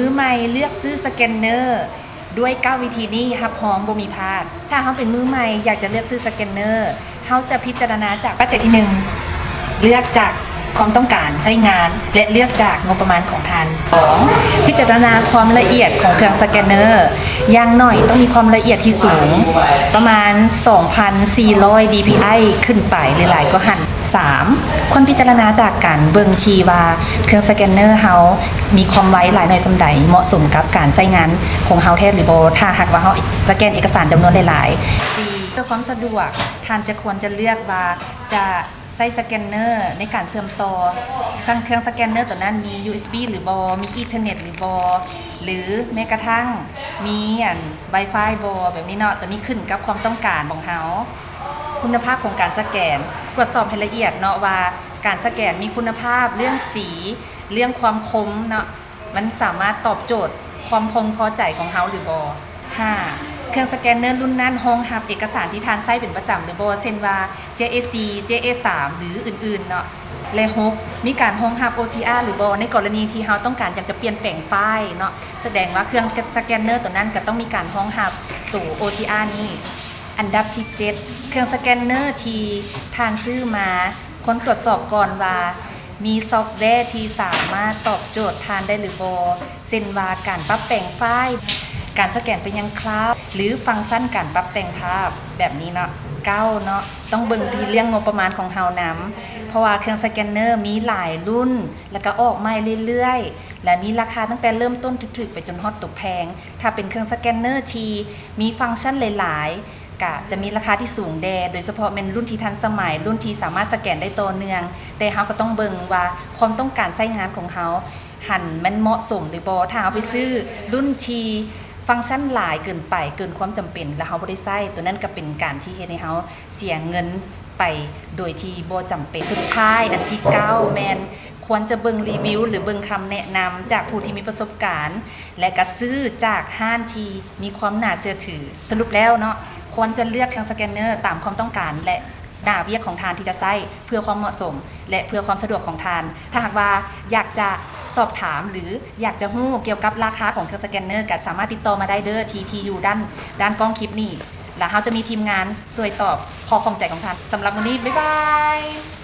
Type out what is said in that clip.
ມືໃໝ່ເລືອກຊື້ສະແກນເນີ ດ້ວຍເກົ້າວິທີນີ້ ຮັບຮອງບໍ່ມີພາດ. ຖ້າເຮົາເປັນມືໃໝ່ຢາກຈະເລືອກຊື້ສະແກນເນີ ເຮົາຈະພິຈາລະນາຈາກປັດໄຈທີໜຶ່ງ ເລືອກຈາກຄວາມຕ້ອງການໃຊ້ງານ ແລະ ເລືອກຈາກງົບປະມານຂອງທ່ານ. ສອງ ພິຈາລະນາຄວາມລະອຽດຂອງເຄື່ອງສະແກນເນີ ຢ່າງໜ້ອຍຕ້ອງມີຄວາມລະອຽດທີ່ສູງ ປະມານສອງພັນສີ່ຮ້ອຍ DPI ຂຶ້ນໄປ ຫຼື ຫຼາຍກວ່າຫັ້ນ. ສາມ ຄວນພິຈາລະນາຈາກການເບິ່ງທີ່ວ່າເຄື່ອງສະແກນເນີເຮົາມີຄວາມໄວຫຼາຍໜ້ອຍສ່ຳໃດ ເໝາະສົມກັບການໃຊ້ງານຂອງເຮົາແທ້ຫຼືບໍ່ ຖ້າຫາກວ່າເຮົາສະແກນເອກະສານຈຳນວນຫຼາຍໆ. ສີ່ ເພື່ອຄວາມສະດວກ ທ່ານຈະຄວນຈະເລືອກວ່າຈະໃຊ້ສະແກນເນີໃນການເຊື່ອມຕໍ່ ເຄື່ອງສະແກນເນີຕົວນັ້ນມີ ຢູເອັສບີ ຫຼືບໍ່ ມີອິນເຕີເນັດຫຼືບໍ່ ຫຼືແມ້ກະທັ້ງມີອັນ Wi-Fi ບໍ່ ແບບນີ້ເນາະ. ຕົວນີ້ຂຶ້ນກັບຄວາມຕ້ອງການຂອງເຮົາ. ຄຸນນະພາບຂອງການສະແກນ ກວດສອບໃຫ້ລະອຽດເນາະວ່າການສະແກນມີຄຸນນະພາບເລື່ອງສີ ເລື່ອງຄວາມຄົມເນາະ ມັນສາມາດຕອບໂຈດຄວາມເພິ່ງພໍໃຈຂອງເຮົາຫຼືບໍ່. ຫ້າ ເຄື່ອງສະແກນເນີລຸ້ນນັ້ນຮອງຮັບເອກະສານທີ່ທ່ານໃຊ້ເປັນປະຈຳຫຼືບໍ່ ເຊັ່ນວ່າ JAC JA ສາມ ຫຼື ອື່ນໆເນາະ. ແລະ ຫົກ ມີການຮອງຮັບ OCR ຫຼືບໍ່ ໃນກໍລະນີທີ່ເຮົາຕ້ອງການຢາກຈະປ່ຽນແປງໄຟລ໌ເນາະ ສະແດງວ່າເຄື່ອງສະແກນເນີຕົວນັ້ນກໍຕ້ອງມີການຮອງຮັບໂຕ OCR ນີ້. ອັນດັບທີເຈັດ ເຄື່ອງສະແກນເນີທີ່ທ່ານຊື້ມາ ຄວນຕວດສອບກ່ອນວ່າມີຊອບແວທີ່ສາມາດຕອບໂຈດທ່ານໄດ້ຫຼືບໍ່ ເຊັ່ນວ່າການປັບແປງໄຟລ໌ ການສະແກນໄປຍັງຄລາວ ຫຼື ຟັງຊັນການປັບແຕ່ງພາບ ແບບນີ້ເນາະ. ເກົ້າເນາະ ຕ້ອງເບິ່ງທີ່ເລື່ອງງົບປະມານຂອງເຮົານຳ ເພາະວ່າເຄື່ອງສະແກນເນີມີຫຼາຍລຸ້ນ ແລ້ວກໍອອກໃໝ່ເລື້ອຍໆ ແລະ ມີລາຄາຕັ້ງແຕ່ເລີ່ມຕົ້ນຖືກໆ ໄປຈົນຮອດໂຕແພງ. ຖ້າເປັນເຄື່ອງສະແກນເນີທີ່ມີຟັງຊັນຫຼາຍໆ ກະຈະມີລາຄາທີ່ສູງແດ່ ໂດຍສະເພາະແມ່ນລຸ້ນທີ່ທັນສະໄໝ, ລຸ້ນທີ່ສາມາດສະແກນໄດ້ຕໍ່ເນື່ອງ, ແຕ່ເຮົາກໍຕ້ອງເບິ່ງວ່າຄວາມຕ້ອງການໃຊ້ງານຂອງເຮົາຫັ້ນແມ່ນເໝາະສົມຫຼືບໍ່. ຖ້າເຮົາໄປຊື້ລຸ້ນທີ່ຟັງຊັນຫຼາຍເກີນໄປ, ເກີນຄວາມຈຳເປັນ ແລ້ວເຮົາບໍ່ໄດ້ໃຊ້, ໂຕນັ້ນກໍເປັນການທີ່ເຮັດໃຫ້ເຮົາເສຍເງິນໄປໂດຍທີ່ບໍ່ຈຳເປັນ. ສຸດທ້າຍ, ອັນທີເກົ້າ ແມ່ນ ຄວນຈະເບິ່ງຣີວິວ ຫຼື ເບິ່ງຄຳແນະນຳຈາກຜູ້ທີ່ມີປະສົບການ ແລະ ກະຊື້ຈາກຮ້ານທີ່ມີຄວາມໜ້າເຊື່ອຖື. ສະຫຼຸບແລ້ວເນາະ, ຄວນຈະເລືອກເຄື່ອງສະແກນເນີຕາມຄວາມຕ້ອງການ ແລະ ໜ້າວຽກຂອງທ່ານທີ່ຈະໃຊ້ ເພື່ອຄວາມເໝາະສົມ ແລະ ເພື່ອຄວາມສະດວກຂອງທ່ານ. ຖ້າຫາກວ່າຢາກຈະສອບຖາມ ຫຼື ຢາກຈະຮູ້ກ່ຽວກັບລາຄາຂອງເຄື່ອງສະແກນເນີ ກະສາມາດຕິດຕໍ່ມາໄດ້ເດີ ທີ່ ທີ່ຢູ່ດ້ານ ດ້ານກ້ອງຄລິບນີ້ ແລ້ວເຮົາຈະມີທີມງານຊ່ວຍຕອບຂໍ້ຂ້ອງໃຈຂອງທ່ານ. ສຳລັບມື້ນີ້ ບາຍບາຍ.